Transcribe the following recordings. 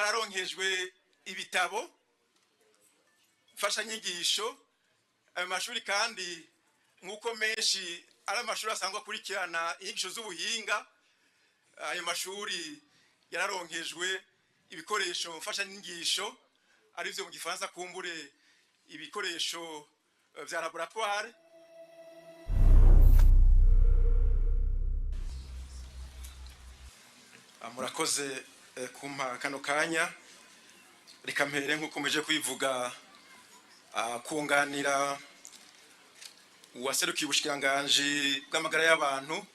Bararonkejwe ibitabo mfashanyigisho. Ayo mashuri kandi, nk'uko menshi ari amashuri asanzwe akurikirana inyigisho z'ubuhinga, ayo mashuri yararonkejwe ibikoresho mfashanyigisho, arivyo mu gifaransa kumbure ibikoresho vya laboratoire. Murakoze kumpa kano kanya. Reka mpere, nk'uko mpeje kwivuga, kunganira uwaserukiye ubushikiranganji bw'amagara y'abantu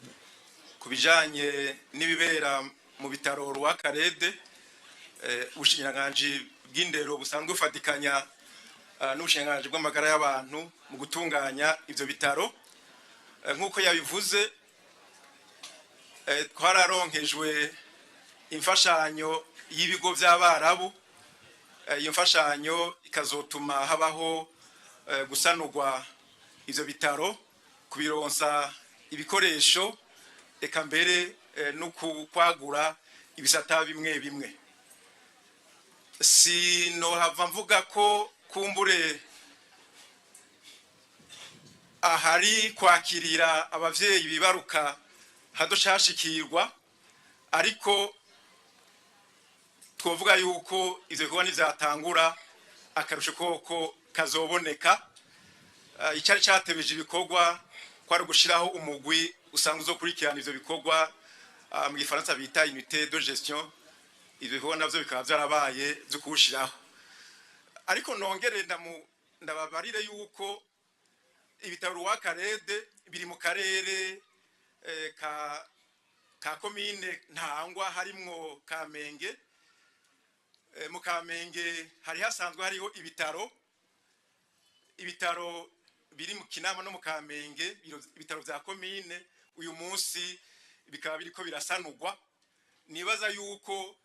ku bijanye n'ibibera mu bitaro Roi Khaled. Ubushikiranganji bw'indero busanzwe bufatikanya n'ubushikiranganji bw'amagara y'abantu mu gutunganya ivyo bitaro. Nk'uko yabivuze, twararonkejwe imfashanyo y'ibigo vy'Abarabu. Iyo mfashanyo ikazotuma habaho gusanurwa ivyo bitaro, kubironsa ibikoresho, eka mbere no kwagura ibisata bimwe bimwe. Sinohava mvuga ko kumbure ahari kwakirira abavyeyi bibaruka hadoshashikirwa, ariko twovuga yuko ivyo bikorwa nivyatangura akarusho koko kazoboneka. Icari catebeje ibikorwa kwari ugushiraho umugwi usanzwe uzokurikirana ivyo bikorwa, mu gifaransa bita unité de gestion. Ivyo bikorwa navyo bikaba vyarabaye vyo kuwushiraho. Ariko nongere ndababarire yuko ibitaro Roi Khaled biri mu karere ka komine Ntahangwa, harimwo Kamenge. Mu Kamenge hari hasanzwe hariho ibitaro biri mu Kinama no mu Kamenge, ibitaro vya komine. Uyu munsi bikaba biriko birasanurwa. Nibaza yuko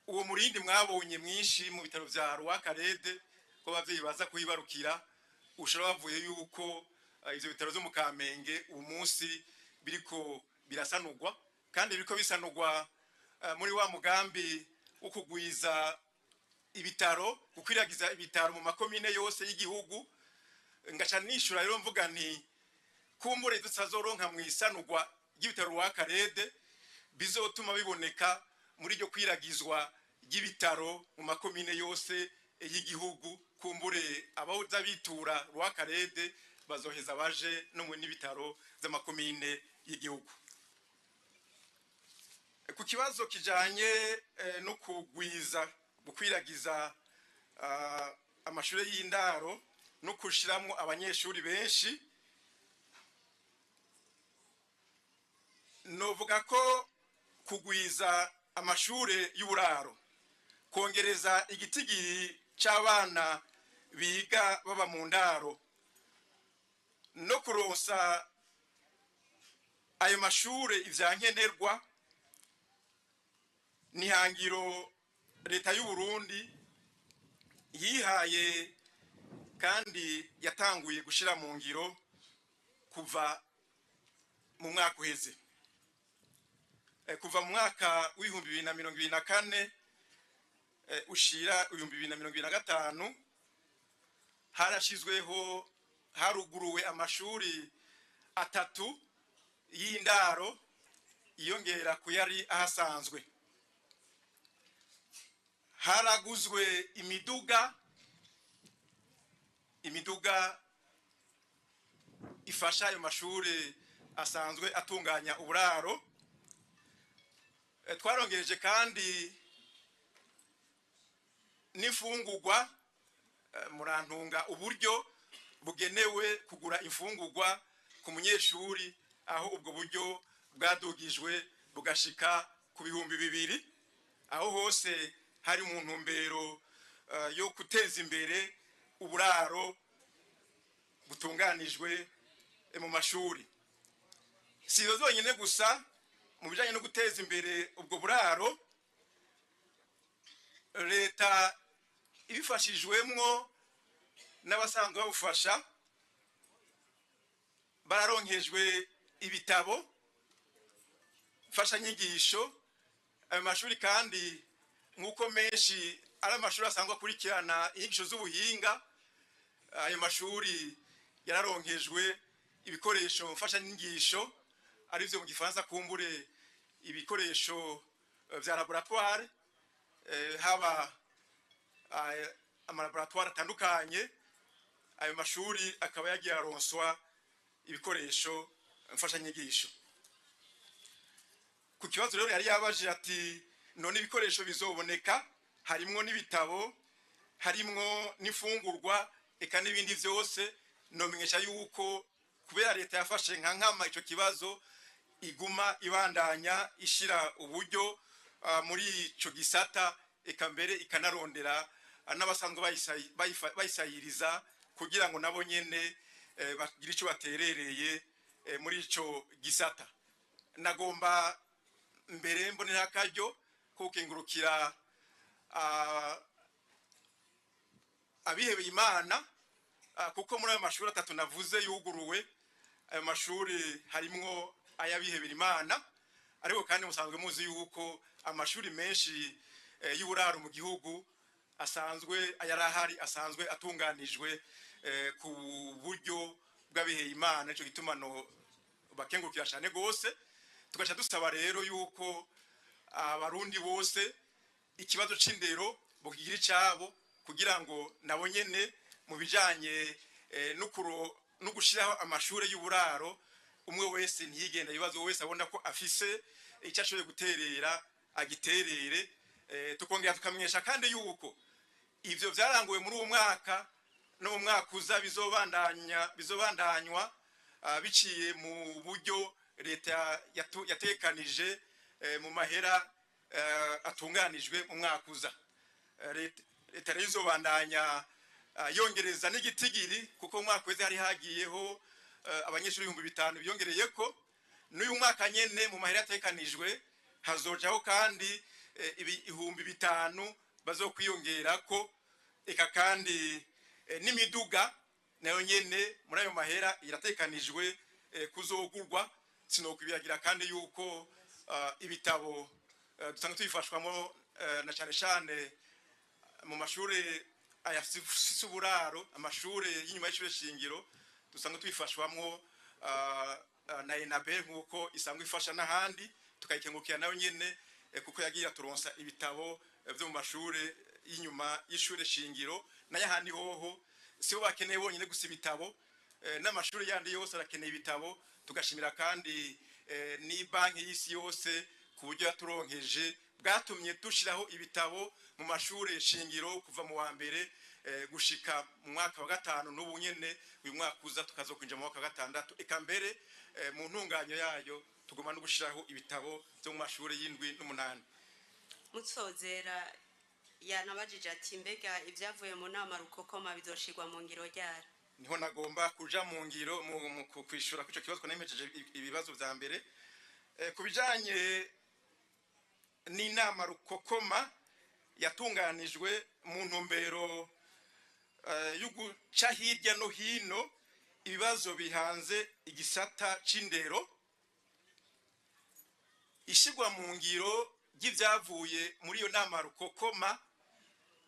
uwo murindi mwabonye mwinshi mu bitaro vya Roi Khaled, ko abavyeyi baza kuhibarukira, ushobora bavuye yuko ivyo bitaro vyo mu Kamenge uyu munsi biriko birasanurwa, kandi biriko bisanurwa muri wa mugambi wo kugwiza ibitaro, gukwiragiza ibitaro mu makomine yose y'igihugu. Ngaca nishura rero mvuga nti kumbure tutazoronka mu isanurwa ry'ibitaro Roi Khaled bizotuma biboneka muri iryo kwiragizwa ry'ibitaro mu makomine yose y'igihugu. Kumbure abahoza bitura Roi Khaled bazoheza baje no mu n'ibitaro vy'amakomine y'igihugu. Ku kibazo kijanye no kugwiza, gukwiragiza amashure y'indaro no kushiramwo abanyeshuri benshi, novuga ko kugwiza amashure y'uburaro, kongereza igitigiri c'abana biga baba mu ndaro no kuronsa ayo mashure ivyankenerwa nihangiro leta y'u Burundi yihaye kandi yatanguye gushira mu ngiro kuva mu mwaka uheze. Kuva mu mwaka w'2024 ushira 2025, harashizweho, haruguruwe amashuri atatu y'indaro yiyongera ku yari ahasanzwe. Haraguzwe imiduga ifasha ayo mashuri asanzwe atunganya uburaro. Twarongereje kandi n'imfungurwa, murantunga, uburyo bugenewe kugura imfungurwa ku munyeshuri, aho ubwo buryo bwadugijwe bugashika ku 2000. Aho hose hari mu ntumbero yo guteza imbere uburaro butunganijwe mu mashuri. Si izo zonyine gusa. Mu bijanye no guteza imbere ubwo buraro, leta ibifashijwemwo n'abasanzwe babufasha bararonkejwe ibitabo mfashanyigisho. Ayo mashuri kandi Nk'uko menshi ari amashuri asanzwe akurikirana inyigisho z'ubuhinga, ayo mashuri yararonkejwe ibikoresho mfashanyigisho, arivyo mu gifaransa kumbure ibikoresho vya laboratoire, haba amalaboratoire atandukanye. Ayo mashuri akaba yagiye aronswa ibikoresho mfashanyigisho. Ku kibazo rero yari yabaje ati: "None ibikoresho bizoboneka?" Harimwo n'ibitabo, harimwo n'imfungurwa, eka n'ibindi vyose. Nomenyesha yuko kubera leta yafashe nka nkama ico kibazo, iguma ibandanya ishira uburyo muri ico gisata, eka mbere ikanarondera n'abasanzwe bayisayiriza kugira ngo nabo nyene bagire ico baterereye muri ico gisata. Nagomba mbere mbonera akaryo ko gukengurukira abihebeye Imana, kuko muri ayo mashuri atatu navuze yuguruwe, ayo mashuri harimwo ay'abihebera Imana. Ariko kandi musanzwe muzi yuko amashuri menshi y'uburaro mu gihugu asanzwe ayarahari, asanzwe atunganijwe ku buryo bw'abiheye Imana. Nico gituma no bakengurukira cyane gose. Tugaca dusaba rero yuko Abarundi bose ikibazo c'indero bokigira icabo, kugira ngo nabo nyene mu bijanye no gushiraho amashuri y'uburaro, umwe wese ntiyigenda ibibazo, wese abona ko afise icyo ashoboye guterera agiterere. Tukongera tukamenyesha kandi yuko ivyo vyaranguwe muri uwo mwaka no mu mwaka uza bizobandanywa biciye mu buryo leta yatekanije mu mahera atunganijwe mu mwaka uza. Leta rero izobandanya yongereza n'igitigiri, kuko mu mwaka weze hari hagiyeho abanyeshuri 5000 biyongereyeko. N'uyu mwaka nyene mu mahera yatekanijwe hazojaho kandi 5000 bazokwiyongerako, eka kandi n'imiduga nayo nyene muri ayo mahera iratekanijwe kuzogurwa. Sinokwibiragira kandi yuko ibitabo dusanzwe tubifashwamo na cane cane mu mashuri ayafise uburaro, amashuri y'inyuma y'ishure shingiro, dusanzwe tubifashwamwo na Enabel, nk'uko isanzwe ifasha n'ahandi. Tukayikengurukira nayo nyene kuko yagiye aturonsa ibitabo vyo mu mashuri y'inyuma y'ishure shingiro. N'ayahandi hoho sibo bakeneye bonyine gusa ibitabo, n'amashuri yandi yose arakeneye ibitabo. Tugashimira kandi ni Banki y'Isi Yose ku buryo yaturonkeje bwatumye dushiraho ibitabo mu mashuri shingiro kuva mu wa mbere gushika mu mwaka wa gatanu. N'ubu nyene uyu mwaka uza tukazokwinjira mu mwaka wa gatandatu, eka mbere mu ntunganyo yayo tugomba no gushiraho ibitabo byo mu mashuri y'indwi n'umunani. Mutsozera yanabajije ati: "Mbega ibyavuye mu nama rukokoma bizoshirwa mu ngiro ryari?" Niho nagomba kuja mu ngiro mu kwishura kwico kibazo, nemejeje ibibazo vya mbere. Ku bijanye n'inama rukokoma yatunganijwe mu ntumbero yo guca hirya no hino ibibazo bihanze igisata c'indero, ishigwa mu ngiro ry'ivyavuye muri iyo nama rukokoma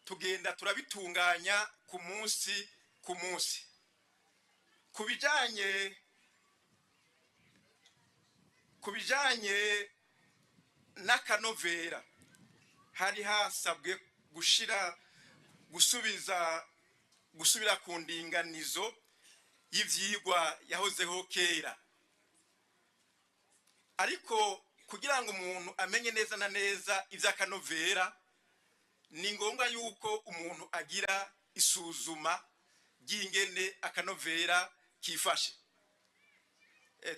tugenda turabitunganya ku munsi ku munsi. Ku bijanye n'akanovera, hari hasabwe gushira gusubiza gusubira ku ndinganizo y'ivyigwa yahozeho kera. Ariko kugira ngo umuntu amenye neza na neza ivy'akanovera, ni ngombwa yuko umuntu agira isuzuma ry'ingene akanovera kifashe.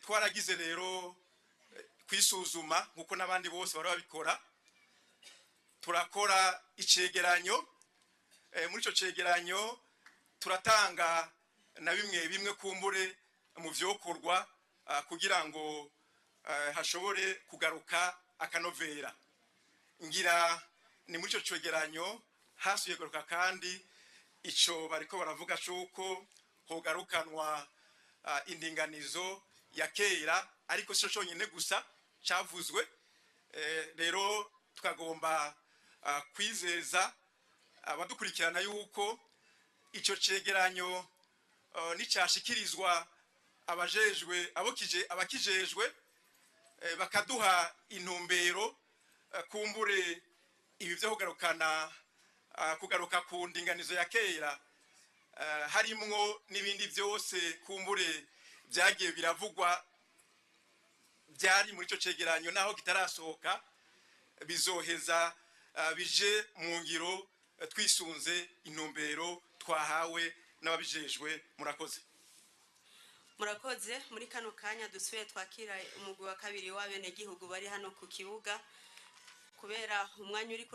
Twaragize rero kwisuzuma nkuko n'abandi bose bari babikora, turakora icegeranyo. Muri ico cegeranyo turatanga na bimwe bimwe kumbure mu vyokorwa kugira ngo hashobore kugaruka akanovera. Ngira ni muri ico cegeranyo hasubiye kugaruka kandi ico bariko baravuga c'uko hogarukanwa indinganizo ya kera, ariko sico conyene gusa cavuzwe. Rero tukagomba kwizeza abadukurikirana yuko ico cegeranyo nicashikirizwa abajejwe, abokije, abakijejwe, bakaduha intumbero, kumbure ibi vyo kugarukana, kugaruka ku ndinganizo ya kera, harimwo n'ibindi byose kumbure byagiye biravugwa byari muri ico cegeranyo naho kitarasohoka, bizoheza bije mu ngiro, twisunze intumbero twahawe n'ababijejwe. Murakoze. Murakoze. Muri kano kanya dusubiye twakira umugwi wa kabiri w'abenegihugu bari hano ku kibuga kubera umwanya uri.